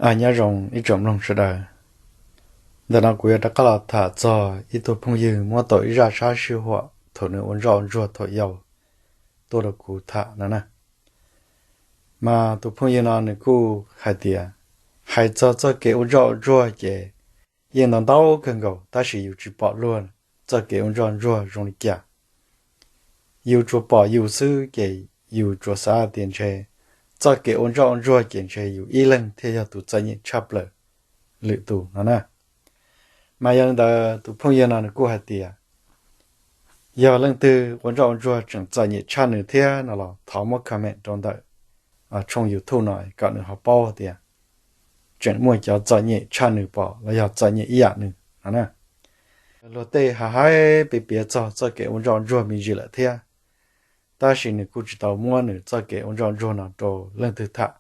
Nyob zoo ib tsoom mloog sawv daws. Ntawm no kuv yuav rov qab los tham txog ib tug phooj ywg muab tau ib zaj sab sij huam thaum nws ua ntsoj ua ntsuag thaum yau tuaj rau kuv tham no na. Mas tus phooj ywg no nws kuj hais tias, hais txog txoj kev ua ntsoj ua ntsuag ces yeej ntau ntau kawg nkaus tab sis yus tsis pom luag txoj kev ua ntsoj ntsuag zoo li cas. Yus tsuas pom yus xwb ces yus tsuas xav tias ntshe txoj kev ua ntsoj ua ntsuag ces ntshe yus ib leeg thiaj yog tus txom nyem tshaj plaws lwm tus no na. Mas yog li ntawd tus phooj ywg no nws kuj hais tias, yog leej twg ua ntsoj ua ntsuag tseem txom nyem tshaj nws thiab no los thov muab comment rau ntawm tshooj YouTube no kom nws ho paub tias tseem muaj cov txom nyem tshaj nws pom los yog txom nyem ib yam nws no na. Luag tej hais hais piav piav txog txoj kev ua ntsoj ntsuag me ntsis lawm thiab, tab sis nws kuj tsis tau muab nws txoj kev ua ntsoj ntsuag no rau leej twg tham,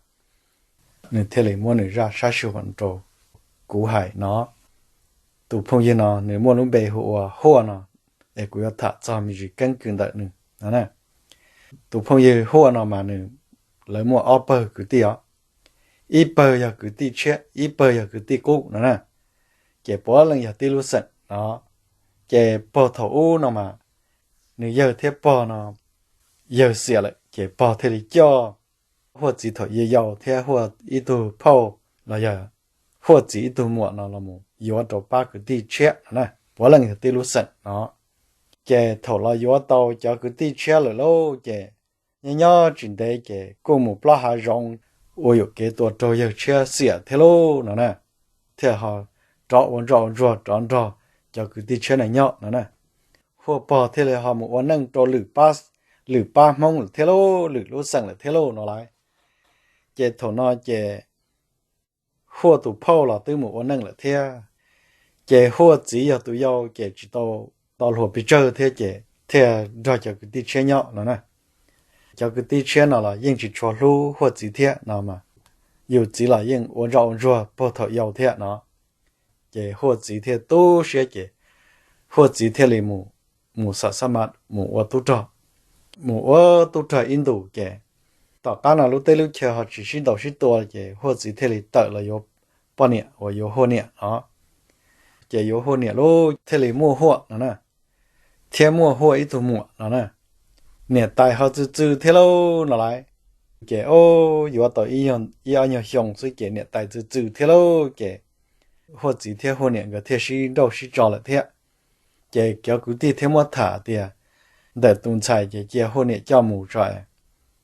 nws thiaj li muab nws zaj sab sij huam rau kuv hais no. Tus phooj ywg no nws muaj lub npe hu ua Huaj no, es kuv yuav tham txog me ntsis keeb kwm ntawm nws no na. Tus phooj ywg Huaj no mas nws, lawv muaj ob pawg kwv tij os, ib pawg yog kwv tij tshiab, ib pawg yog kwv tij qub no na. Ces puav leej yog tib lub xeem no. Ces pog thaum ub no mas nws yawg thiab pog no yawg xiam lawm ces pog thiaj li coj Huaj txiv thaum yau yau thiab Huaj ib tug phauj los yog Huaj txiv ib tug muam no los mus yuav rau pab kwv tij tshiab no na, puav leej yog tib lub xeem no. Ces thaum los yuav tau cov kwv tij tshiab lawm lauj ces nyob nyob tsis ntev ces kuj mus plob hav zoov ua yuam kev tua raug yawg tshiab xiam thiab lauj no na, thiaj ho rov ua ntsoj ua ntsuag rov nrog cov kwv tij tshiab no nyob no na. Huaj pog thiaj li ho mus ua neej rau lwm pab Hmoob lawm thiab lauj, lwm lub xeem lawm thiab lauj no lauj. Ces thaum no ces Huaj tus phauj los twb mus ua neej lawm thiab, ces Huaj txiv yog tus yau ces tsis tau tau hluas pes tsawg thiab ces thiaj nrog cov kwv tij tshiab nyob no na. Cov kwv tij tshiab no los yeej tsis tshua hlub Huaj txiv thiab no mas, yus txiv los yeej ua ntsoj ua ntsuag puag thaum yau thiab no. Ces Huaj txiv thiaj tu siab ces Huaj txiv thiaj li mus, mus xam xab mas mus ua tub rog, mus ua tub rog ib ntus ces tom qab no lub teb lub chaw ho tsis sib ntaus sib tua ces Huaj txiv thiaj li tawm los yuav poj niam uas yuav Huaj niam no. Ces yuav Huaj niam lauj thiaj li muaj Huaj no na, thiab muaj Huaj ib tug muam no na. Niam tais ho txwj txwj thiab lauj no lauj. Ces o, yuav tau ib ob nyuag xyoo xwb ces niam tais txwj txwj thiab lauj ces Huaj txiv thiab Huaj niam nkawd thiaj sib nrauj sib tso lawm thiab. Ces cov kwv tij thiaj muab tham tias ntawm tus ntxhais ces cia Huaj niam coj mus tso,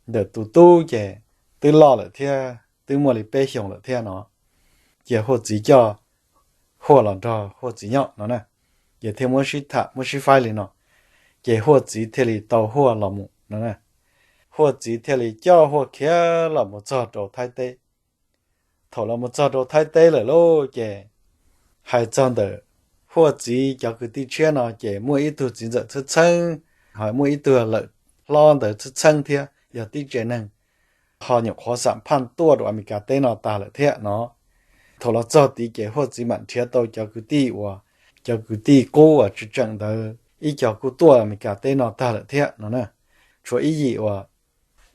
ntawm tus tub ces twb loj lawm thiab twb muaj li peb xyoos lawm thiab no, cia Huaj txiv coj Huaj los nrog Huaj txiv nyob no na. Ces thiaj muab sib tham muab sib faib li no, ces Huaj txiv thiaj li tau Huaj los mus no na. Huaj txiv thiaj li coj Huaj khiav los mus txog rau Thaib teb. Thaum los mus txog rau Thaib teb lawm lauj ces hais txog ntawm Huaj txiv cov kwv tij tshiab no ces muaj ib tug txiv ntxawm txheeb txheeb, ho muaj ib tug lawm hlob ntawd txheeb txheeb thiab yog tib tsev neeg ho nyuam qhuav xam phaj tuaj rau Amelikas teb no tag lawm thiab no. Thaum los txog tid ces Huaj txiv mam nrhiav tau cov kwv tij uas, cov kwv tij qub uas tseem tseem ntawd ib co kuj tuaj Amelikas teb no tag lawm thiab no na. Tshuav ib yim uas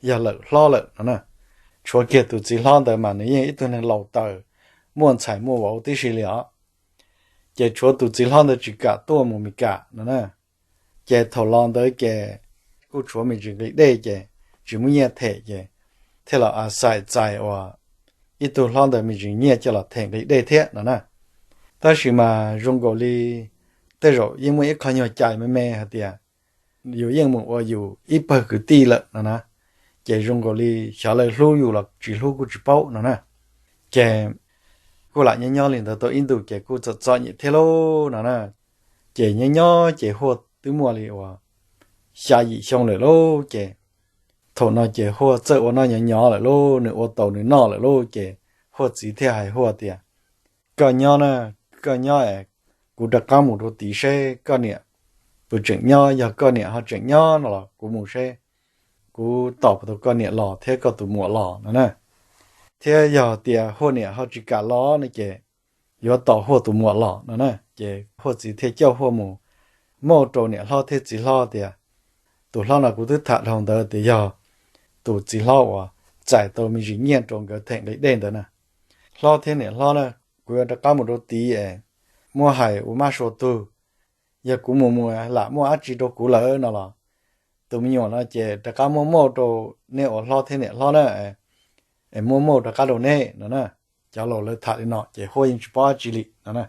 yog lawm hlob lawm no na. Tshuav kiag tus txiv hlob ntawd mas nws yeej ib tug neeg laus taws, muaj ntxhais muaj vauv tib si li os. Ces tshuav tus txiv hlob ntawd tsis kam tuaj mus Amelikas no na. Ces thaum los ntawd ces kuj tshuav me ntsis nqi dej ces tsis muaj nyiaj them ces thiaj los a xais txais uas ib tug hlob ntawd me ntsis nyiaj coj los them nqi dej thiab no na. Tab sis mas zoo nkaus li tej zaum yeej muaj ib qho nyuag cai me me hais tias yus yeej mus ua yus ib pawg kwv tij lawm no na, ces zoo nkaus li xyov lawv hlub yus los tsis hlub kuj tsis paub no na. Ces kuj lam nyob nyob li ntawd tau ib ntus ces kuj txom txom nyem thiab lauj no na. Ces nyob nyob ces Huaj twb muaj li uas xya yim xyoo lawm lauj ces thaum no ces Huaj txawj ua noj nyob nyob lawm lauj, nws ua tau nws noj lawm lauj ces Huaj txiv thiaj hais Huaj tias, koj nyob na, koj nyob es kuv rov qab mus rau tid seb koj niam puas tseem nyob, yog koj niam ho tseem nyob no los kuv mus seb, kuv tos puas tau koj niam los thiab koj tus muam los no na. Thiab yog tias Huaj niam ho tsis kam los no ces yuav tos Huaj tus muam los no na. Ces Huaj txiv thiaj coj Huaj mus muab rau niam hlob thiab txiv hlob tias, tus hlob no kuv twb tham dhau ntawd tias yog tus txiv hlob uas txais tau me ntsis nyiaj rau nkawd them nqi dej ntawd na. Hlob thiab niam hlob na, kuv yuav rov qab mus rau tid es muab hais ua maj sua tug. Yog kuv mus mus lam muaj dab tsi rau kuv lawm no los, tus me nyuam no ces rov qab muab muaj rau nej ua hlob thiab niam hlob na, es muab muaj rov qab rau nej no na. Cov laus lawv tham li no ces Huaj yeej tsis paub dab tsi li no na.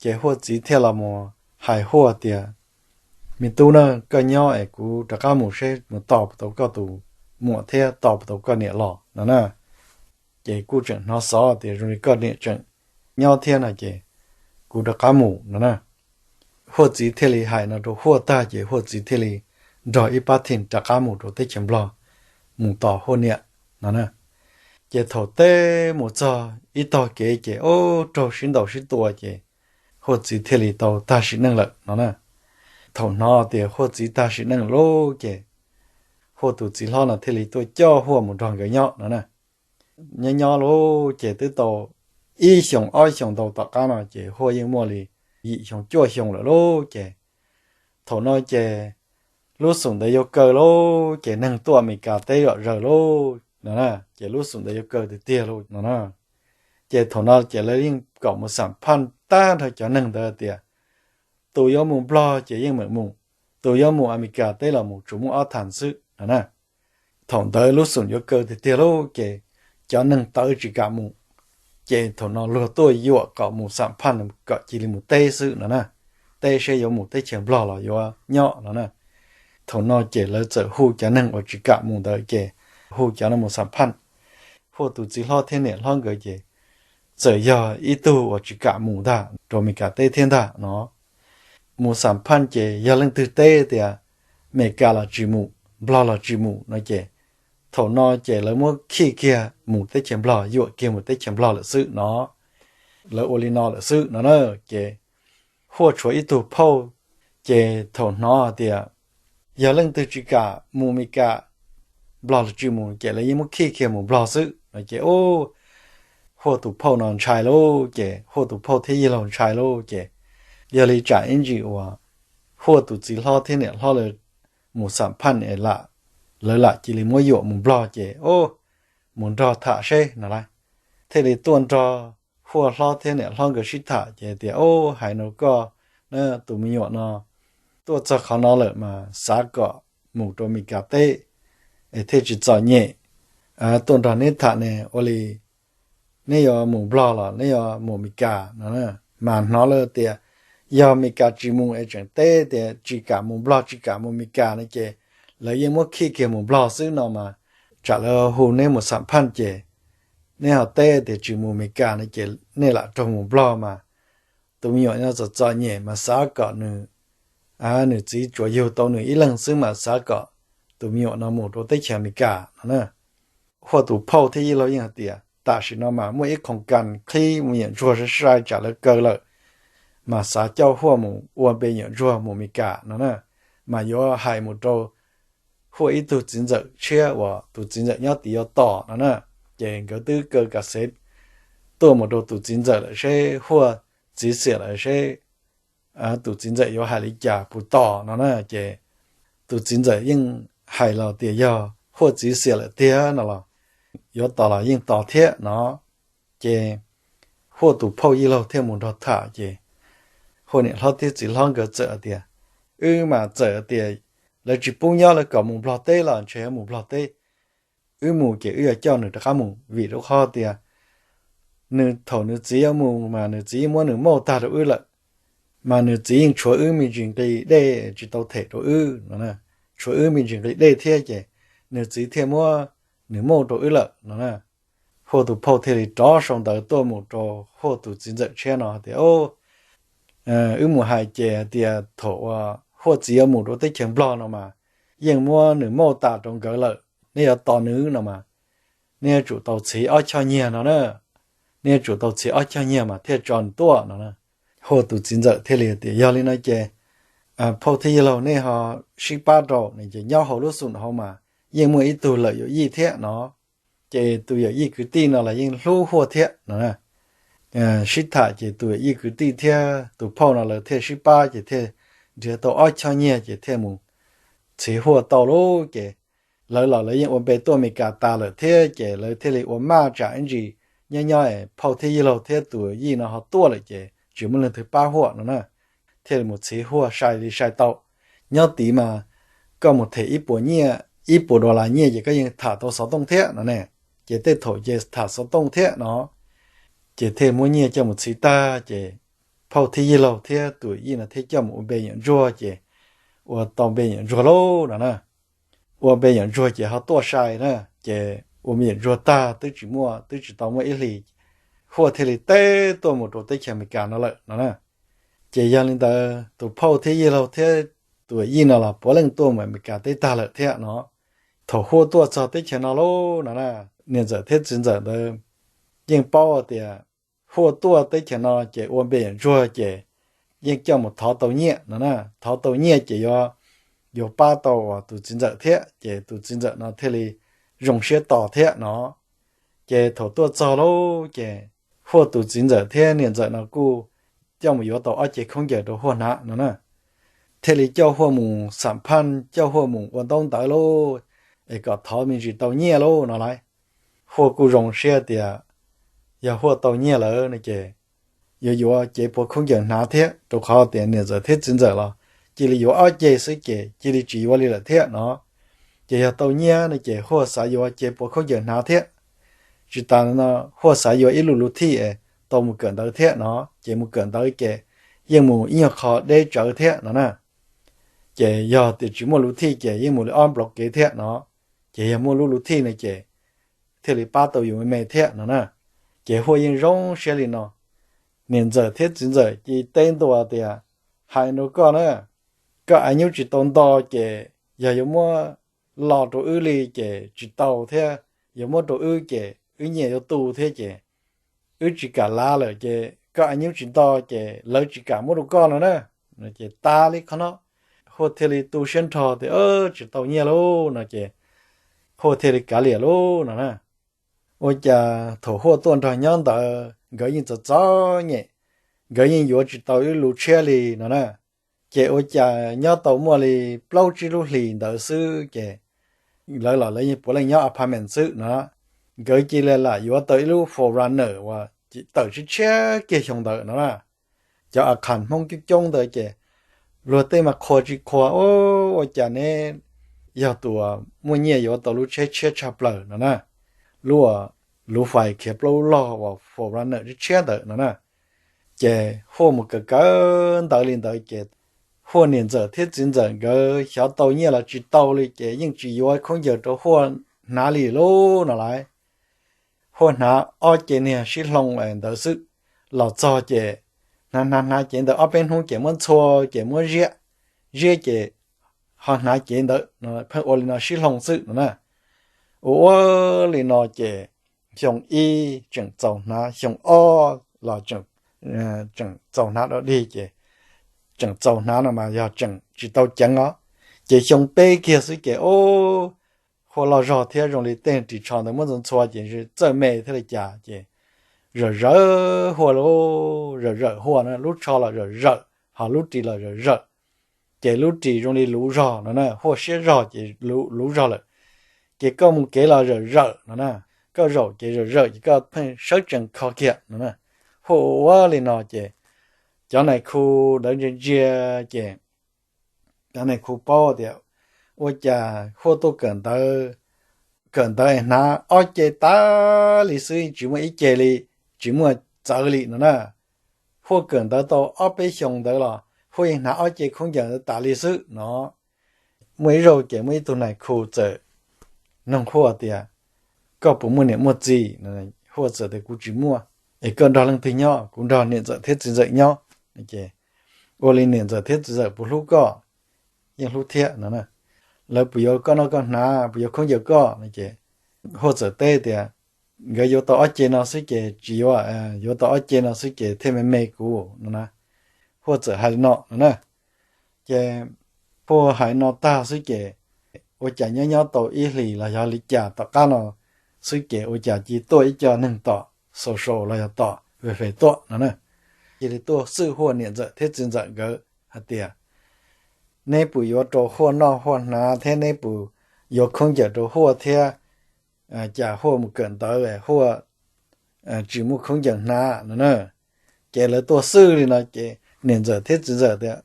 Ces Huaj txiv thiaj los mus hais Huaj tias, Me tub na, koj nyob es kuv rov qab mus seb mus tos puas tau koj tus muam thiab tos puas tau koj niam los no na. Ces kuj tseem hnov xov tias zoo li koj niam tseem nyob thiab no ces kuv rov qab mus no na. Huaj txiv thiaj li hais no rau Huaj tag ces Huaj txiv thiaj li nrog ib pab thij rov qab mus rau teb chaws Nplog mus tos Huaj niam no na. Ces thaum teb mus txog ib tog kev ces ub raug sib ntaus sib tua ces Huaj txiv thiaj li tau tag sim neej lawm no na. Thaum hnov tias Huaj txiv tag sim neej lawm ces Huaj tus txiv hlob no thiaj li tuaj coj Huaj mus nrog nkawd nyob no na. Nyob nyob lawm ces twb tau ib xyoos ob xyoos ntau tom qab no ces Huaj yeej muaj li yim xyoo cuaj xyoo lawm lauj ces thaum no ces lub xum ntawd yuav kaw lawm ces neeg tuaj Amelikas teb zom zaws lawm no na. Ces lub xum ntawd yuav kaw tiag tiag lawm no na. Ces thaum no ces lawv yeej kom mus xam phaj tag nrho cov neeg ntawd tias tus yuav mus Nplog ces yeej meem mus, tus yuav mus Amelikas teb los mus tsuas muaj ob thaj xwb no na. Thaum ntawd lub xum yuav kaw tiag tiag lawm ces cov neeg tawv tsis kam mus. Ces thaum no luag tuaj yuam kom mus xam phaj kom cia li mus teb xwb no na, teb seb yuav mus teb chaws Nplog los yuav nyob no na. Thaum no ces lawv txawm hu cov neeg uas tsis kam mus ntawd ces hu cov no mus xam phaj. Huaj tus txiv hlob thiab niam hlob nkawd ces txawm yog ib tug uas tsis kam mus ntag rau Amelikas teb thiab ntag no. Mus xam phaj ces yog leej twg teb tias Amelikas los tsis mus, Nplog los tsis mus no ces thaum no ces lawv muab khij kiag mus teb chaws Nplog, yuam kiag mus teb chaws Nplog lawm xwb no. Lawv ua li no lawm xwb no na. Ces Huaj tshuav ib tug phauj, ces thaum hnov tias yog leej twg tsis kam mus Amelikas, Nplog los tsis mus ces lawv yeej muab khij kiag mus Nplog xwb no ces ub, Huaj tus phauj no ntshai lauj ces Huaj tus phauj thiab yij laug ntshai lauj ces yog li tsam ib ntsis uas Huaj tus txiv hlob thiab niam hlob lawv mus xam phaj es lam, lawv lam cia li muab yuam mus Nplog ces ub, mus nrog tham seb no lauj. Thiaj li tuaj nrog Huaj hlob thiab niam hlob nkawd sib tham ces tias, Ub, hais no koj, tus me nyuam no tuaj txog qhov no lawm mas xav kom mus rau Amelikas teb es thiaj tsis txom nyem. Tuaj nrog neb tham ne, ua li neb yuav mus Nplog los neb yuav mus Amelikas no. Mas hnov lawv tias yog Amelikas tsis mus es tseem teb tias tsis kam mus Nplog tsis kam mus Amelikas no ces lawv yeej muab khij kiag mus Nplog xwb no mas, tsam lawv hu neb mus xam phaj ces neb ho teb tias tsis mus Amelikas no ces nej lam raug mus Nplog mas tus me nyuam no txom txom nyem mas xav kom nws, nws txiv tsuas yug tau nws ib leeg xwb mas xav kom tus me nyuam no mus rau teb chaws Amelikas no na. Huaj tus phauj thiab yij laug yeej hais tias tam sim no mas muaj ib khoom kas qhib me nyuam ntsuag sai sai tsam lawv kaw lawm, mas xav coj Huaj mus ua npe nyuam ntsuag mus Amelikas no na, mas yuav hais mus rau Huaj ib tug txiv ntxawm tshiab uas tus txiv ntxawm nyob tid yuav tos no na. Ces nkawd twb kaw kas xev tuaj mus rau tus txiv ntxawm lawm seb Huaj txiv xiam lawm seb tus txiv ntxawm yuav hais li cas puas tos no na. Ces tus txiv ntxawm yeej hais los tias yog Huaj txiv xiam lawm tiag no los yuav tos los yeej tos thiab no. Ces Huaj tus phauj yij laug thiaj mus nrog tham ces Huaj niam hlob thiab txiv hlob nkawd txawm tias, Wb mas txawm tias lawv tsis pub nyob lawv kom mus Nplog teb los ntshe yuav mus Nplog teb. Wb mus ces wb yuav coj nws rov qab mus vim rau qhov tias nws thaum nws txiv yuav mus mas nws txiv yeej muab nws mauj tag rau wb lawm, mas nws txiv yeej tshuav wb me ntsis nqi dej tsis tau them rau wb no, tshuav wb me ntsis nqi dej thiab ces nws txiv thiaj muab nws mauj rau wb lawm no na. Huaj tus phauj thiaj li rov sau ntawv tuaj mus rau Huaj tus txiv ntxawm tshiab no tias, Wb mus hais ces tias thaum uas Huaj txiv yuav mus rau teb chaws Nplog no mas yeej muab nws mauj tas rau nkawd lawm, neb yuav tos nws no mas neb yuav tsum tau txhiv ob choj nyiaj no na, neb yuav tsum tau txhiv ob choj nyiaj mas thiaj tso nws tuaj no. Huaj tus txiv ntxawm thiaj li tias, Yog li no ces phauj thiab yij laug nej ho sib pab rau ne, ces nyob hauv lub xum hauv mas yeej muaj ib tug lawm yawm yij thiab no, ces tus yawm yij kwv tij no los yeej hlub Huaj thiab no. Sib tham ces tus yawm yij kwv tij thiab tus phauj no lawv thiaj sib pab ces thiaj nrhiav tau ob choj nyiaj ces thiaj mus txhiv Huaj tau lauj. Ces lawv los lawv yeej ua npe tuaj Amelikas tas lawm thiab ces lawv thiaj li ua maj tsam ib ntsis nyob nyob es phauj thiab yij laug thiab tus yij no ho tuaj lawm ces tsis muaj leej twg pab Huaj no na. Thiaj li mus txhiv Huaj sai li sai tau. Nyob tid mas koj mus them ib puas nyiaj, ib puas dollar nyiaj ces koj yeej tham tau xov tooj thiab no ne. Ces tej thaum ces tham xov tooj thiab no, ces thiaj muab nyiaj coj mus txhiv tag ces phauj thiab yij laug thiab tus yij no thiaj coj mus ua npe yawm ntsuag ces ua tau npe yawm ntsuag lauj no na. Ua npe yawm ntsuag ces ho tuaj sai na, ces ua npe yawm ntsuag tag twb tsis muaj, twb tsis tau muaj ib hlis, Huaj thiaj li teb tuaj mus rau teb chaws Amelikas no lawm no na. Ces yog li ntawd tus phauj thiab yij laug thiab tus yij no los puav leej tuaj mus Amelikas teb tag lawm thiab no. Thaum Huaj tuaj txog teb chaws no lauj no na, niam ntxawm thiab txiv ntxawm ntawd yeej paub tias Huaj tuaj teb chaws no ces ua npe yawm ntsuag ces yeej coj mus thov tau nyiaj no na. Thov tau nyiaj ces yuav, yuav pab tau uas tus txiv ntxawm thiab, ces tus txiv ntxawm no thiaj li zoo siab tos thiab no. Ces thaum tuaj txog lauj ces Huaj tus txiv ntxawm thiab niam ntxawm no kuj coj mus yuav tau ob ce khaub ncaws rau Huaj hnav no na. Thiaj li coj Huaj mus xam phaj, coj Huaj mus ua ntaub ntawv lauj, es kom thov me ntsis tau nyiaj lauj no lauj. Huaj kuj zoo siab tias yog Huaj tau nyiaj lawm no ces yuav yuav cev puav khaub ncaws hnav thiab, rau qhov tias niam ntxawm thiab txiv ntxawm los cia li yuav ob ce xwb ces cia li tsis yuav li lawm thiab no. Ces yog tau nyiaj no ces Huaj xav yuav cev puav khaub ncaws hnav thiab. Tsis tas li no, Huaj xav yuav ib lub lub thij tau mus kawm ntawv thiab no, ces mus kawm ntawv ces yeej mus ib nyuag qho deb tsawv thiab no na. Ces yog tias tsis muaj lub thij ces yeej mus li ob nploov kev thiab no. Ces yog muaj lub lub thij no ces thiaj li pab tau yus me me thiab no na. Ces Huaj yeej zoo siab li no. Niam ntxawm thiab txiv ntxawm cia li teb ntua tias, hais rau koj na, koj av nyuj tsis tau nto ces yog yuav muab lo rau wb li ces tsis tau thiab, yuav muab rau wb ces wb nyiaj yuav tu thiab ces wb tsis kam lav lawm ces koj av nyuj tsis nto ces lawv tsis kam muab rau koj no na. Ces tas li qhov no, Huaj thiaj li tu siab nrho tias tsis tau nyiaj lauj no ces Huaj thiaj li kav liam lauj no na. Ua cas thaum Huaj tuaj nrog nyob ntawd nkawd yeej txom txom nyem, nkawd yeej yuav tsis tau ib lub tshiab li no na. Ces ua cas nyob tau muaj li plaub tsib lub hlis ntawd xwb ces lawv los lawv yeej puav leej nyob apartment xwb no. Nkawd cia li lam yuav tau ib lub Forerunner uas tawm tshiab tshiab kiag xyoo ntawd no na. Cov a qhas Hmoob coob coob ntawd ces luag tej mas qhuas tsis qhuas, ua cas neb yog tus muaj nyiaj yuav tau lub tsheb tshiab tshaj plaws no na. Lub, lub fais khiav plaub lub log uas Forerunner tshiab tshiab ntawd no na. Ces Huaj mus kawm kawm ntawv li ntawd ces Huaj niam ntxawm thiab txiv ntxawm nkawd xyov tau nyiaj los tsis tau li ces yeej tsis yuav khaub ncaws rau Huaj hnav li lauj no lauj. Huaj hnav ob ce niag sib hloov ntawd xwb. Los txog ces hnav hnav hnav cev ntawd ob peb hnub ces muab ntxhua ces muab ziab, ziab ces ho hnav cev ntawd no, pheej ua li no sib hloov xwb no na. Ua ua li no ces xyoo ib tseem txaus hnav, xyoo ob los tseem txaus hnav dog dig ces tseem txaus hnav no mas yog tseem tsis tau ceev os. Ces xyoo peb kiag xwb ces Huaj loj zog thiab zoo li tej ris tsho ntawd muab ntxhua ntxhua ces txawj me thiab li cas ces zawm zawm Huaj lauj, zawm zawm Huaj na, lub tsho los zawm zawm ho lub ris los zawm zawm. Ces lub ris zoo li luv zog no na, Huaj siab zog ces luv zog lawm. Ces koj mus kev los zawm zawm no na, koj zaum ces zawm zawm ces koj pheej sawv tsees kho kiag no na. Huaj ua ua li no ces cov nais khu ntawd ntsia ntsia ces cov nais khu paub tias ua cas Huaj tuaj kawm ntawv, kawm ntawv hnav ob ce tas li xwb, tsis muaj ib ce li, tsis muaj txawv li no na. Huaj kawm ntawv tau ob peb xyoos ntawd los Huaj yeej hnav ob ce khaub ncaws ntawd tas li xwb no. Muaj ib zaug ces muaj ib tug nais khu txawm nug Huaj tias, koj puas muaj niam muaj txiv? Huaj txawm tias kuv tsis muaj. Es koj nrog leej twg nyob? Kuv nrog niam ntxawm thiab txiv ntxawm nyob. Ces ua li niam ntxawm thiab txiv ntxawm puas hlub koj? Yeej hlub thiab no. Lawv puas yuav koj noj koj hnav, puas yuav khaub ncaws koj no? Ces Huaj txawm teb tias, nkawd yuav tau ob ce no xwb ces tsis yuav, yuav tau ob ce no xwb ces thiaj me me kuv no na. Huaj txawm hais li no no na. Ces Huaj hais no tag xwb ces ua cas nyob nyob tau ib hlis los yog li cas tom qab no xwb ces ua cas cia li tuaj ib co neeg tom social los yog tom Face tuaj no na. Cia li tuaj xwb Huaj niam ntxawm thiab txiv ntxawm nkawd hais tias, neb puas yuav rau Huaj noj Huaj hnav thiab neb puas yuav khaub ncaws rau Huaj thiab? Cas Huaj mus kawm ntawv Huaj tsis muaj khaub ncaws hnav no na. Ces lawv tuaj xwb li no ces niam ntxawm thiab txiv ntxawm tias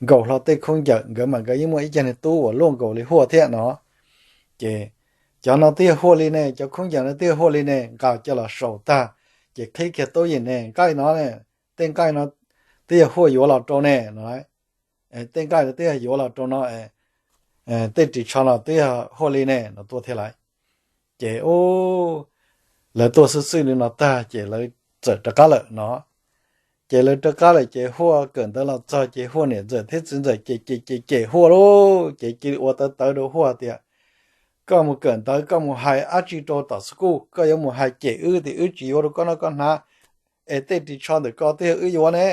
nkaus hlo tej khaub ncaws, nkawd mas nkawd yeej muaj ib co niag tub uas luaj nkaus li Huaj thiab no. Ces cov no twb yog Huaj li ne, cov khaub ncaws no twb yog Huaj li ne, nqa coj los sau tag, ces qhib kiag tub yeej ne, nqaij no ne, tej nqaij no twb yog Huaj yuav los rau ne no. Tej nqaij no twb yog yuav los rau no, tej ris tsho no twb yog Huaj li ne no tuaj thiab lawm. Ces lawv tuaj xwb xwb li no tag ces lawv txawm rov qab lawm no. Ces lawv rov qab lawm ces Huaj kawm ntawv los txog ces Huaj niam ntxawm thiab txiv ntxawm ces cem cem cem Huaj lauj, ces cia li ua tawv tawv rau Huaj tias koj mus kawm ntawv koj mus hais dab tsi rau tom school, koj yuav mus hais cem wb tias wb tsis yuav rau koj noj koj hnav, es tej ris tsho ntawm ko twb yog wb yuav ne.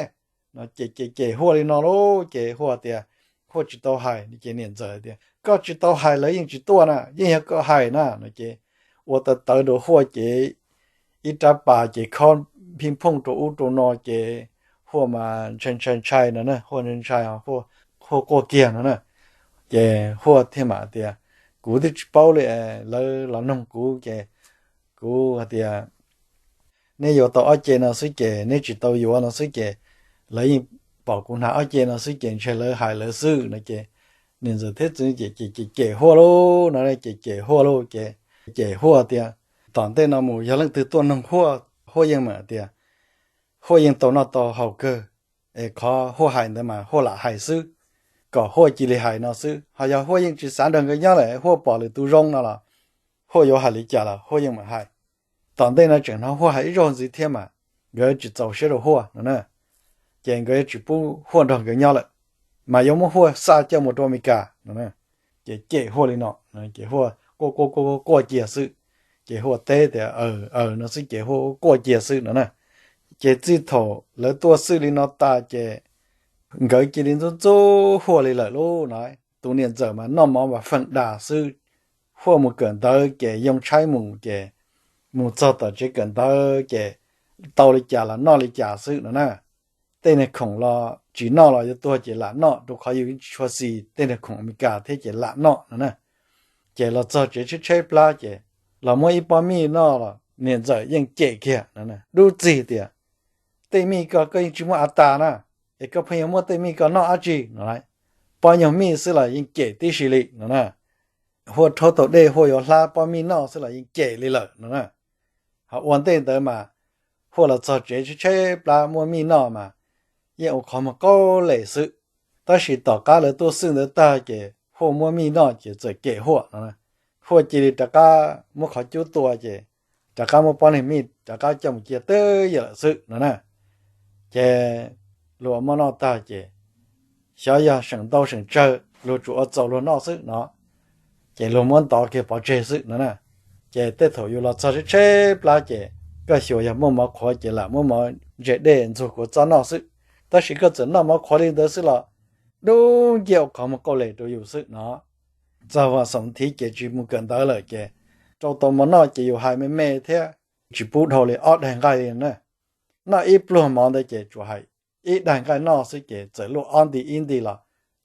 No ces cem cem Huaj li no lauj, ces Huaj tias Huaj tsis tau hais, ces niam ntxawm tias koj tsis tau hais lawv yeej tsis tuaj na, yeej yog koj hais na no ces ua tawv tawv rau Huaj ces ib rab pas ces khob phij phooj rau ub rau no ces Huaj mas ntshai ntshai ntshai no na, Huaj ntshai ntshai, Huaj quaj kiag no na. Ces Huaj thiaj mam tias kuv twb tsis paub li, lawv los noog kuv ces kuv hais tias neb yuav tau ob ce no xwb ces neb tsis tau yuav no xwb ces lawv yeej pom kuv hnav ob ce no xwb ces ntshe lawv hais lawv xwb no ces niam ntxawm thiab txiv ntxawm ces cem cem Huaj lauj no, cem cem Huaj lauj ces cem Huaj tias tom ntej no mus yog leej twg tuaj noog Huaj, Huaj yeej mam tias Huaj yeej tau noj tau haus kawg, es qhov Huaj hais ntawd mas Huaj lam hais xwb, kom Huaj cia li hais no xwb, ho yog Huaj yeej tsis xav nrog nkawd nyob lawm, Huaj pom lwm tus zoo no los Huaj yuav hais li cas los Huaj yeej mam hais. Tom ntej no tseem hnov Huaj hais ib zaug ntxiv thiab mas nkawd tsis txaus siab rau Huaj no na, ces nkawd yuav tsis pub Huaj nrog nkawd nyob lawm, mas yuav muab Huaj xa coj mus rau Amelikas no. Ces cem Huaj li no, ces Huaj quaj quaj quaj quaj cia xwb. Ces Huaj teb tias aws aws no xwb ces Huaj quaj cia xwb no na. Ces txij thaum lawv tuaj xwb li no tas ces nkawd cia li ntxub ntxub Huaj li lawm lauj no. Tus niam ntxawm mas noj mov mas feem das xwb. Huaj mus kawm ntawv ces yoo tshaib mus ces mus txog tom tsev kawm ntawv ces tau li cas los noj li cas xwb no na. Tej niag khoom los tsis noj los yuav tuag ces lam noj, rau qhov yus tsis tshua xis tej niag khoom Amelikas thiab ces lam noj no na. Ces los txog tsev tshaib tshaib plab ces los muab ib pob mij noj los niam ntxawm yeej cem kiag no, dub txig tias tej mij ko koj yeej tsis muaj av tas na, es koj pheej yuav muab tej mij ko noj dab tsi no. Pob nyuag mij xwb los yeej cem tib si li no na. Huaj rhaub tau dej Huaj yuav hlab pob mij noj xwb los yeej cem li lawm no na. Ho ua ntej ntawd mas Huaj los txog tsev tshaib tshaib plab muaj mij noj mas yeej ua qhov muag qaug les xwb. Tab sis tom qab lawv tuaj xwb ntawd tag ces Huaj muab mij noj ces txawm cem Huaj no. Huaj cia li rov qab muab qhov cub tua ces rov qab muab pob niag mij rov qab coj mus cia twj ywm lawm xwb no na. Ces luag muab noj tag ces xyov yog seem ntau seem tsawg luag tsuas ua txaus luag noj xwb no, ces luag muab ntov kiag pov tseg xwb no na. Ces tej thaum yus los txog tshaib tshaib plab ces koj xyuas yog muaj mov qhuav ces lam muab mov ntse dej ntxuag kuv txob noj xwb. Tab sis koj txawm noj mov qhuav li ntawd xwb los dub ncia ua qhov muag qaug les rau yus xwb no. Txog vas xoom thiv ces tsis mus kawm ntawv lawm ces rau tau mov noj ces yus hais me me thiab, tsis pub dhau li ob daig nqaij li na. Noj ib pluag mov ntawd ces tsuas hais ib daig nqaij noj xwb ces txawm luaj ob nti ib nti los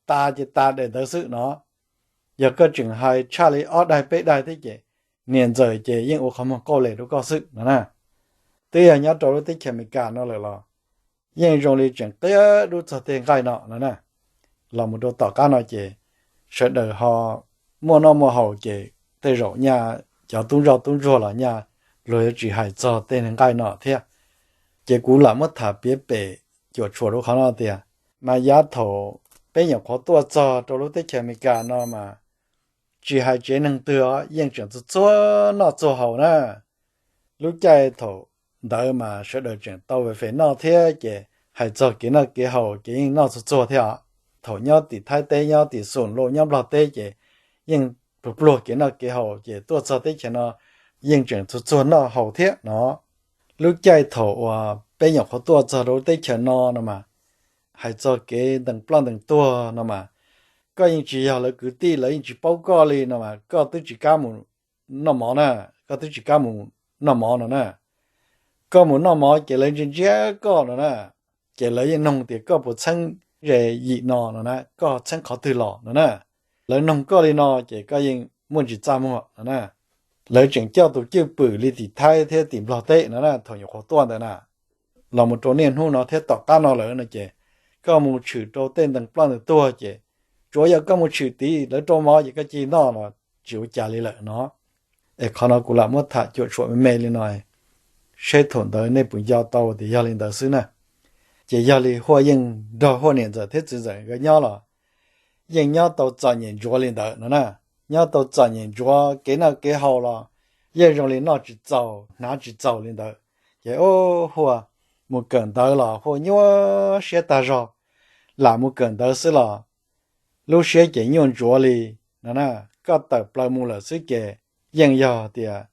tas ces tas daim ntawd xwb no. Yog koj tseem hais tshaj li ob daig peb daig thiab ces niam ntxawm ces yeej ua qhov muag qaug les rau koj xwb no na. Twb yog nyob rau lub teb chaws Amelikas no lawm los yeej zoo li tseem qia dub txog tej nqaij no no na. Los mus rau tom qab no ces sawv daws ho muaj noj muaj haus ces tej zaum nyaj cov tub ntsoj tub ntsuag los nyaj luag yuav tsis hais txog tej nqaij no thiab. Ces kuv lam muab tham piav pem cuam tshuam rau qhov no tias, mas yav thaum peb nyuam qhuav tuaj txog rau lub teb chaws Amelikas no mas tsis hais tsev neeg twg os yeej tseem txuag txuag noj txuag haus na. Lub caij thaum ntawd mas sawv daws tseem tau fem fem noj thiab ces hais txog kev noj kev haus ces yeej noj txuag txuag thiab os. Thaum nyob tim Thaib teb nyob tim Xum Lauj nyob Nplog teb ces yeej pluag pluag kev noj kev haus ces tuaj txog teb chaws no yeej tseem txuag txuag noj haus thiab no. Lub caij thaum uas peb nyuam qhuav tuaj txog rau lub teb chaws no no mas hais txog kev ntees ploj ntees tuag no mas koj yeej tsis yog lawv kwv tij, lawv yeej tsis paub koj li no mas koj twb tsis kam mus noj mov na, koj twb tsis kam mus noj mov no na. Koj mus noj mov ces lawv ntsia ntsia koj no na, ces lawv yeej noog tias koj puas txheeb ze yim no no na, koj txheeb qhov twg los no na. Lawv noog koj li no ces koj yeej muaj ntsis txaj muag no na. lawv tseem coj tus cwj pwm li tim Thaib thiab tim Nplog teb no na, thaum nyuam qhuav tuaj ntawd na, los mus rau niaj hnub no thiab tom qab no lawm no ces koj mus tshwm rau tej ntees ploj ntees tuag ces tsuav yog koj mus tshwm tid lawv rau mov ces koj cia li noj los tsis ua cas li lawm no. Es qhov no kuv lam muab tham cuam tshuam me me li no, seb thaum ntawd nej puas nco tau tias yog li ntawd xwb na. Ces yog li Huaj yeej nrog Huaj niam ntxawm thiab txiv ntxawm nkawd nyob los yeej nyob tau txom nyem ntsuav li ntawd no na. Nyob tau txom nyem ntsuav, kev noj kev haus los yeej zoo li noj tsis txaus hnav tsis txaus li ntawd. Ces ub, Huaj mus kawm ntawv los Huaj nyuaj siab tag zog. Lam mus kawm ntawv xwb los lub siab ces nyuaj ntsuav li no na. Koj tawm plaws mus lawm xwb ces yeej yog tias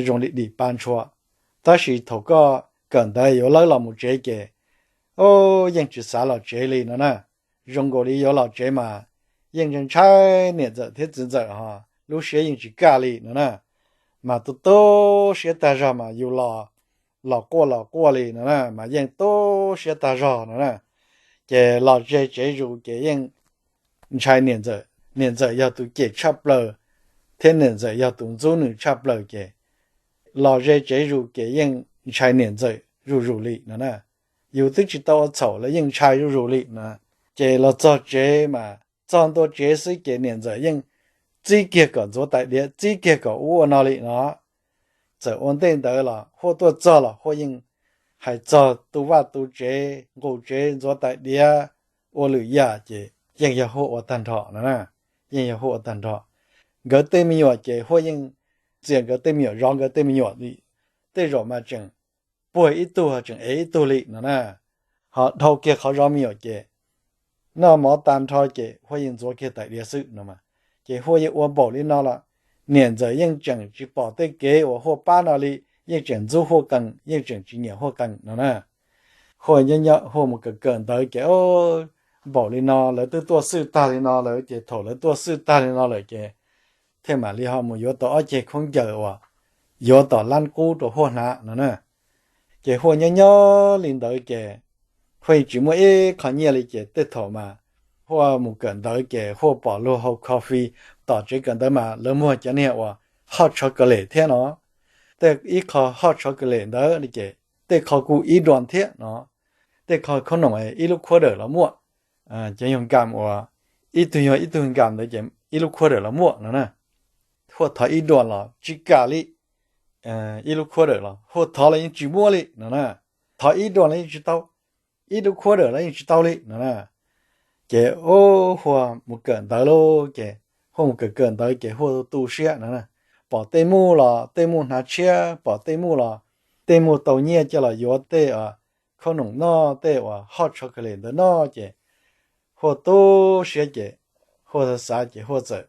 zoo li dim pa ntshua. Tab sis thaum koj kawm ntawv yuav lawb los mus tsev ces ub, yeej tsis xav los tsev li no na. Zoo nkaus li yuav los tsev mas yeej ntshai niam ntxawm thiab txiv ntxawm ho lub siab yeej tsis kaj li no na. Mas tu tu siab tag zog mas yus los, los quaj los quaj li no na, mas yeej tu siab tag zog no na. Ces los ze tsev zus ces yeej ntshai niam ntxawm, niam ntxawm yog tus cem tshaj plaws thiab niam ntxawm yog tus ntxub nws tshaj plaws ces los ze tsev zus ces yeej ntshai niam ntxawm zuj zus li no na. Yus twb tsis tau ua txhaum lawv yeej ntshai zuj zus li no. Ces los txog tsev mas txog ntua tsev xwb ces niam ntxawm yeej txib kiag kom ntxuav tais diav, txib kiag kom ua ua no li no. Txawm ua ntej ntawd los Huaj tuaj txog los Huaj yeej hais txog tu vaj tu tsev, nqus tsev, ntxuav tais diav, ua lwm yam ces yeej yog Huaj ua tag nrho no na. Yeej yog Huaj ua tag nrho. Nkawd tej me nyuam ces Huaj yeej txias nkawd tej me nyuam, zov nkawd tej me nyuam li. Tej zaum mas tseem puag ib tug tseem ev ib tug li no na. Ho dhau kiag qhov zov me nyuam ces noj mov tag nrho ces Huaj yeej ntxuav kiag tais diav xwb no. Ces Huaj yeej ua npaum li no los niam ntxawm yeej tseem tsis pom tej kev uas Huaj pab no li, yeej tseem ntxub Huaj qees, yeej tseem tsis nyiam Huaj qees no na. Huaj nyob nyob Huaj mus kawm kawm ntawv ces npaum li no lawv twb tuaj xwj tag li no lawm ces thaum lawv tuaj xwj tag li no lawm ces thiaj mam li ho mus yuav tau ob ceg khaub ncaws uas yuav tom lab qub rau Huaj hnav no na. Ces Huaj nyob nyob li ntawd ces Huaj yeej tsis muaj ib qho nyiaj li ces tej thaum mas Huaj mus kawm ntawv ces Huaj pom luag hau coffee tom tsev kawm ntawv mas lawv muag cov niag uas hot chocolate thiab no. Tej ib qho hot chocolate ntawd ces tej qho kuj ib dollar thiab no. Tej qho khaub noom ib lub quarter los muaj. Cov yog nkam uas ib tug yog ib tug nkam ntawd ces ib lub quarter los muaj no na. Huaj thov ib dollar los tsis kam li, ib lub quarter los Huaj thov los yeej tsis muab li no na. Thov ib dollar los yeej tsis tau, ib lub quarter los yeej tsis tau li no na. Ces ub, Huaj mus kawm ntawv lauj ces Huaj mus kawm kawm ntawv ces Huaj tu siab no na. Pom tej muj los tej muj hnav tshiab, pom tej muj los tej muj tau nyiaj coj los yuav tej khaub noom noj, tej uas hot chocolate ntawd noj ces Huaj tu siab ces Huaj xav xav ces Huaj txawm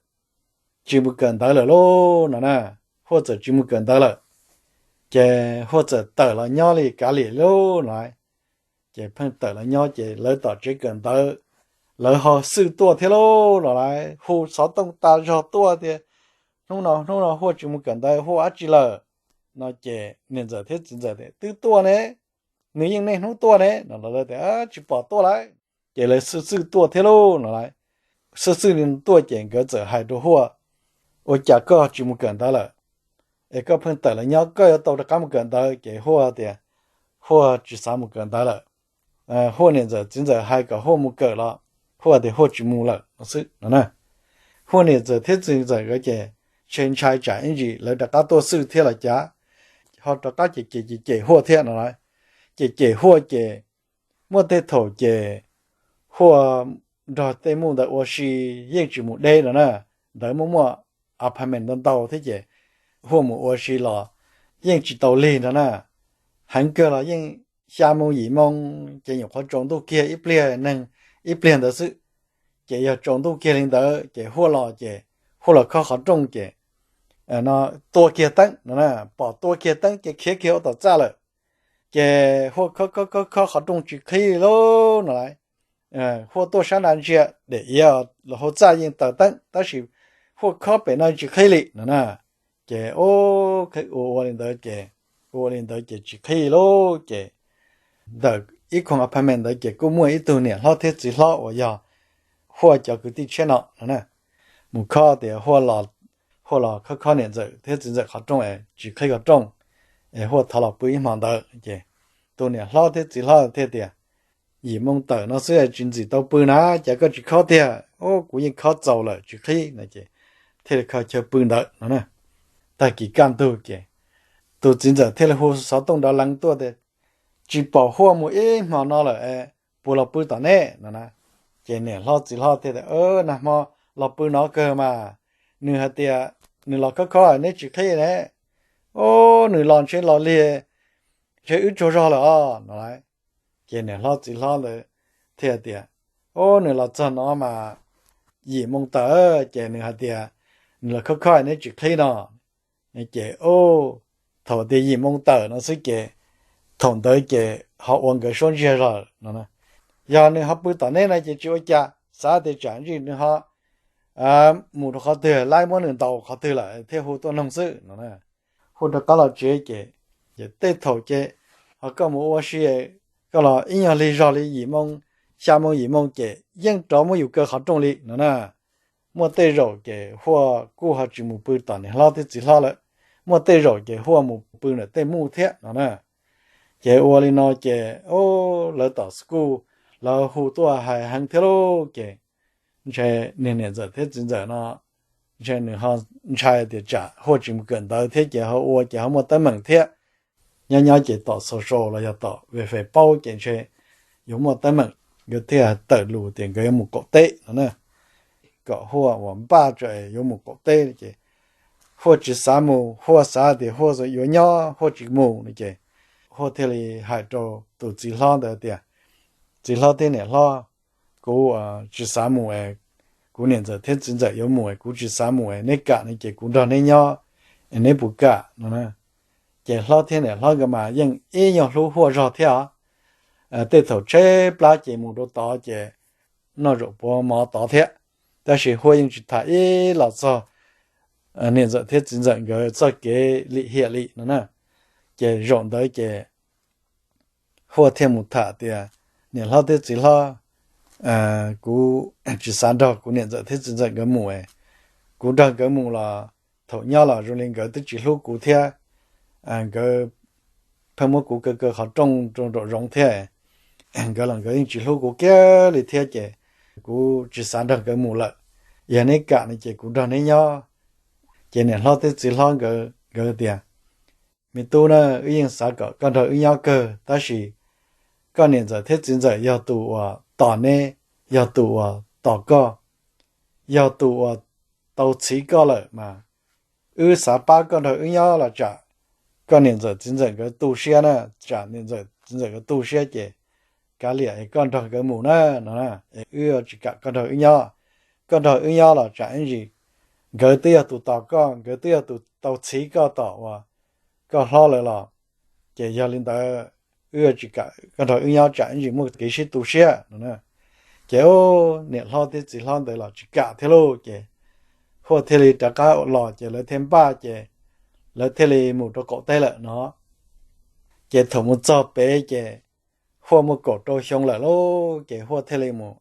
tsis mus kawm ntawv lawm lauj no na. Huaj txawm tsis mus kawm ntawv lawm. Ces Huaj txawm tawm los nyob li kav liam lauj no. Ces pheej tawm los nyob ces lawv tom tsev kawm ntawv lawv ho xwj tuaj thiab lauj no lauj, hu xov tooj tas zog tuaj tias hnub no hnub no Huaj tsis mus kawm ntawv, Huaj ua dab tsi lawm no. Ces niam ntxawm thiab txiv ntxawm tias twb tuaj ne, nws yeej niaj hnub tuaj ne no, lawv tias tsis pom tuaj lauj. Ces lawv xwj xwj tuaj thiab lauj no lauj. Xwj xwj li tuaj ces nkawd txawm hais rau Huaj, ua cas koj tsis mus kawm ntawv lawm es koj pheej tawm los nyob, koj yuav tau rov qab mus kawm ntawv? Ces Huaj tias Huaj tsis xav mus kawm ntawv lawm. Huaj niam ntxawm txiv ntxawm hais kom Huaj mus kawm los Huaj tias Huaj tsis mus lawm no xwb no na. Huaj niam ntxawm thiab txiv ntxawm nkawd ces ntshai ntshai tsam ib ntsis lawv rov qab tuaj xwj thiab los cas, ho rov qab cem cem cem cem Huaj thiab no lauj. Cem cem Huaj ces muaj tej thaum ces Huaj nrog tej muj ntawd ua si yeej tsis mus deb no na. Ntawd muaj muaj apartment ntau ntau thiab ces Huaj mus ua si los yeej tsis tau lig no na. Heev kawg los yeej xya moo yim moo ces nyuam qhuav tsaus ntuj kiag ib pliag neeg, ib pliag ntawd xwb. Ces yog tsaus ntuj kiag li ntawd ces Huaj los ces Huaj los khob qhov rooj ces no tua kiag teeb no na, pom tua kiag teeb ces khiav kiag ua tom txaj lawm. Ces Huaj khob khob khob khob qhov rooj tsis qhib li lauj no lauj. Huaj tuaj sab nra ntsia daim iav los hauv txaj yeej taws teeb tab sis Huaj khob pem no tsis qhib li no na. Ces ua ua li ntawd ces, ua ua li ntawd ces tsis qhib lauj. Ces ntawm ib khoom apartment ntawd ces kuj muaj ib tug niam hlob thiab txiv hlob uas yog Huaj cov kwv tij tshiab no no na, mus khob tias Huaj los Huaj los khob khob niam ntxawm thiab txiv ntxawm qhov rooj es tsis qhib qhov rooj, es Huaj thov los pw ib hmo ntawd. Ces tus niam hlob thiab txiv hlob thiaj tias, Yim moo tawm no xwb tsis ntxim tau pw na, cas koj tsis khob tiag? Ub, kuv yeej khob txaus lawm tsis qhib no. Ces thiaj li kho chaw pw ntawd no na. Tag kis kaj ntug ces tus txiv ntxawm thiaj li hu xov tooj nrov lees tuaj tias, Tsis pom Huaj mus ib hmo no lawm, puas los pw tom neb no na? Ces niam hlob txiv hlob thiaj tias, Nag hmo los pw no kawg mas, nws hais tias nws los khob khob neb tsis qhib ne. Ub, nws los ntshe los lig, ntshe wb tsaug zog lawm os no lauj. Ces niam hlob txiv hlob ntawd thiaj tias, Ub, nws los txog no mas yim moo tawm, ces nws hais tias nws los khob khob neb tsis qhib no. Ces ub, thaum tias yim moo tawm no xwb ces thaum ntawd ces ho ua nkawd suab ntsiag zog no. Yog nws ho pw tom neb no ces tsis ua cas, xav tias tsam ntsij nws ho mus rau qhov twg, laib muab nws ntaus qhov twg lawm thiaj hu tuaj noog xwb no. Hu rov qab los tsev ces, ces tej thaum ces ho koj mus ua si, koj los ib nyuag lig zog li yim moo, xya moo yim moo ces yeej rov muab yus kaw qhov rooj li no na. Muaj tej zaum ces Huaj kuj ho tsis mus pw tom niam hlob thiab txiv hlob lawm, muaj tej zaum ces Huaj mus pw ntawm tej muj thiab no na. Ces ua li no ces lawv tom school, lawv hu tuaj hais heev thiab lauj. Ces ntshe niag niam ntxawm thiab txiv ntxawm no ntshe nws ho ntshai tias tsam Huaj tsis mus kawm ntawv thiab ces ho ua ces ho muaj teeb meem thiab. Nyob nyob ces tom social los yog tom ve fes paub ces ntshe yuav muaj teeb meem, nkawd thiaj tawm lus tias nkawd yuav mus qaum teb no na. Kom Huaj uas npaj tso es yuav mus qaum teb ces Huaj tsis xav mus, Huaj xav tias Huaj yuav nyob, Huaj tsis mus no ces Huaj thiaj li hais rau tus txiv hlob ntawd tias, Txiv hlob thiab niam hlob, kuv tsis xav mus es, kuv niam ntxawm thiab txiv ntxawm yuav mus es kuv tsis xav mus es, neb kam no ces kuv nrog neb nyob, es neb puas kam no na? Ces hlob thiab niam hlob nkawd mas yeej ib nyuag hlub Huaj zog thiab os. Tej thaum tsheb plab ces mus rau tod ces noj zaum puav mov tod thiab. Tab sis Huaj yeej tsis tham ib los txog niam ntxawm thiab txiv ntxawm nkawd txoj kev lim hiam li no na. Ces zaum ntawd ces Huaj thiaj mus tham tias, Niam hlob thiab txiv hlob, kuv tsis xav nrog kuv niam ntxawm thiab txiv ntxawm nkawd mus es, kuv nrog nkawd mus los thaum nyob los zoo li nkawd twb tsis hlub kuv thiab. Nkawd pheej muab kuv kaw kaw qhov rooj rau nraum zoov thiab. Nkawd los nkawd yeej tsis hlub kuv kiag li thiab ces kuv tsis xav nrog nkawd mus lawm. Yog neb kam no ces kuv nrog neb nyob. Ces niam hlob thiab txiv hlob nkawd tias, Me tub na, wb yeej xav kom koj nrog wb nyob kawg, tab sis koj niam ntxawm thiab txiv ntxawm yog tus uas tos neb, yog tus uas tos koj, yog tus uas tau txhiv koj lawm mas wb xav pab koj nrog wb nyob los tsam koj niam ntxawm txiv ntxawm nkawd tu siab na, tsam niam ntxawm txiv ntxawm nkawd tu siab ces kav liam es koj nrog nkawd mus na no. Wb tsis kam koj nrog wb nyob, koj nrog wb nyob los tsam ib ntsis nkawd twb yog tus tos koj, nkawd twb yog tus tau txhiv koj tom uas koj hlob lawm los, ces yog li ntawd wb tsis kam koj nrog wb nyob tsam ib ntsis muaj kev sib tu siab no. Ces niam hlob thiab txiv hlob ntawd los tsis kam thiab lauj, ces Huaj thiaj li rov qab los ces lawv thiaj npaj ces lawv thiaj li mus rau qaum teb lawm no. Ces thaum mus txog pem ces Huaj muaj kaum rau xyoo lawm lauj, ces Huaj thiaj li mus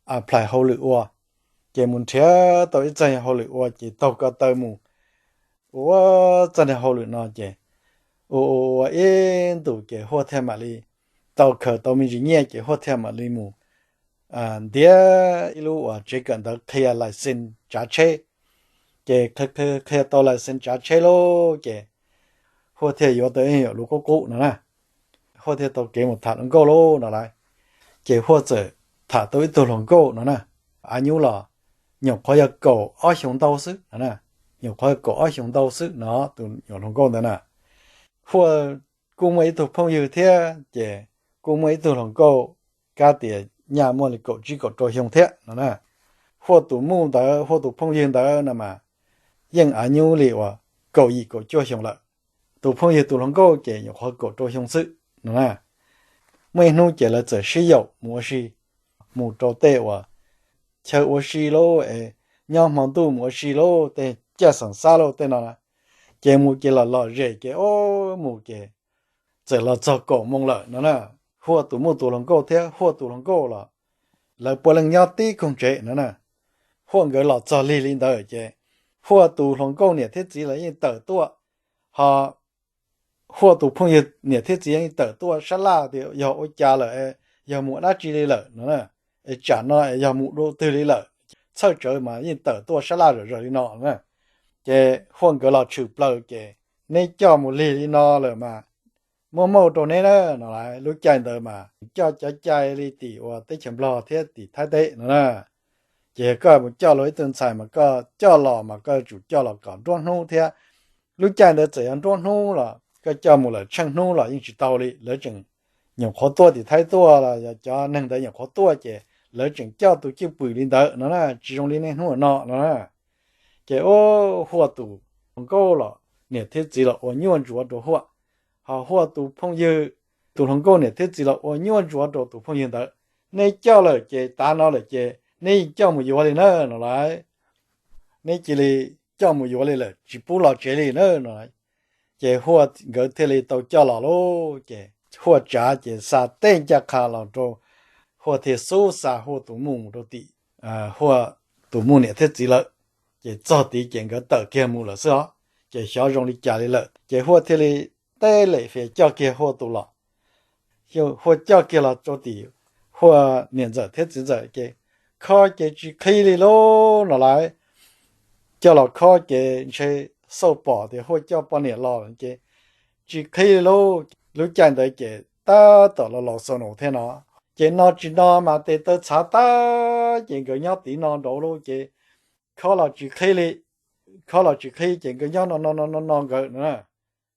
apply hauj lwm ua. Ces mus nrhiav tau ib txoj hauj lwm ua ces taug ko taw mus ua txoj hauj lwm no ces ua ua ua ib ntus ces Huaj thiaj mam li tau khaws tau me ntsis nyiaj ces Huaj thiaj mam li mus ntiav ib lub uas tsev kawm ntawv qhia license tsav tsheb. Ces qhia tau license tsav tsheb lauj, ces Huaj thiaj yuav tau ib yam lus qub qub no na. Huaj thiaj tau kev mus tham hluas nkauj lauj no lauj. Ces Huaj txawm tham tau ib tug hluas nkauj no na, av nyub los nyuam qhuav yog kaum ob xyoos ntau xwb no na, nyuam qhuav yog kaum ob xyoos ntau xwb no tus nyuam hluas nkauj ntawd na. Huaj kuj muaj ib tug phooj ywg thiab, ces kuj muaj ib tug hluas nkauj kab tias nyaj muaj li kaum tsib kaum rau xyoo thiab no na. Huaj tus muj ntawd, Huaj tus phooj ywg ntawd no mas yeej av nyub li uas kaum yim kaum cuaj xyoo lawm. Tus phooj ywg tus hluas nkauj ces nyuam qhuav kaum rau xyoo xwb no na. Muaj ib hnub ces lawv txawm sib yaum mus ua si, mus rau tej uas chaw ua si lauj, es nyob hmo ntuj mus ua si lauj, tej caj xeem xab lauj tej no na. Ces mus ces los lom zem ces mus ces txawm los txog kaum moos lawm no na. Huaj tus muj tus hluas nkauj thiab Huaj tus hluas nkauj los lawv puav leej nyob tib koog tsev no na. Huaj nkawd los txog lig li ntawd ces Huaj tus hluas nkauj niam thiab txiv los yeej tawm tuaj, ho Huaj tus phooj ywg niam thiab txiv yeej tawm tuaj sab laj tias yog ua cas lawm, yog mus dab tsi li lawm no, es tsam no es yog mus dua twg li lawm. Txhawj tsawv mas yeej tawm tuaj sab laj zom zaws li no na. Ces Huaj nkawd los tshwm plaws ces, neb coj mus lig li no lawm mas muaj mauj rau neb na no. Lub caij ntawd mas coj cov cai li tim uas teb chaws Nplog thiab tim Thaib teb no na. Ces koj mus coj luag ib tug ntxhais mas koj coj los mas koj yuav tsum coj los kom nruab hnub thiab. Lub caij ntawd txawm yog nruab hnub los koj coj mus lawm tsheej hnub los yeej tsis tau li, lawv tseem nyuam qhuav tuaj tim Thaib tuaj los yog cov neeg ntawd nyuam qhuav tuaj ces lawv tseem coj tus cwj pwm li ntawd no na, tsis zoo li niaj hnub no no na. Ces ua Huaj tus hluas nkauj los niam thiab txiv los ua nyuaj ntsuav rau Huaj, ho Huaj tus phooj ywg, tus hluas nkauj niam thiab txiv los ua nyuaj ntsuav rau tus phooj ywg ntawd. Neb coj lawm ces tav no lawm ces neb yeej coj mus yuav li na no lauj. Neb cia li coj mus yuav li lawm tsis pub los tsev li na no. Ces Huaj nkawd thiaj li tau coj los lauj. Ces Huaj tsav ces xa tej ncaj qha los rau, Huaj thiaj xub xa Huaj tus muj mus rau tim Huaj tus muj niam thiab txiv lawm. Ces txog tid ces nkawd tawm kiag mus lawm xwb os. Ces xyov zoo li cas li lawm ces Huaj thiaj li teb lem fias coj kiag Huaj tus los. Huaj coj kiag los rau tim Huaj niam ntxawm thiab txiv ntxawm ces khob ces tsis qhib li lauj no lauj. Coj los khob ces ntshe xauj pom tias Huaj coj poj niam los ces tsis qhib li lauj. Lub caij ntawd ces tab tom los laus xaus nus thiab no, ces no tsis no mas tes taw txhav tag ces nkawd nyob tid no nraud lauj ces khob los tsis qhib li. Khob los tsis qhib ces nkawd nyob no no no no no nkawd no.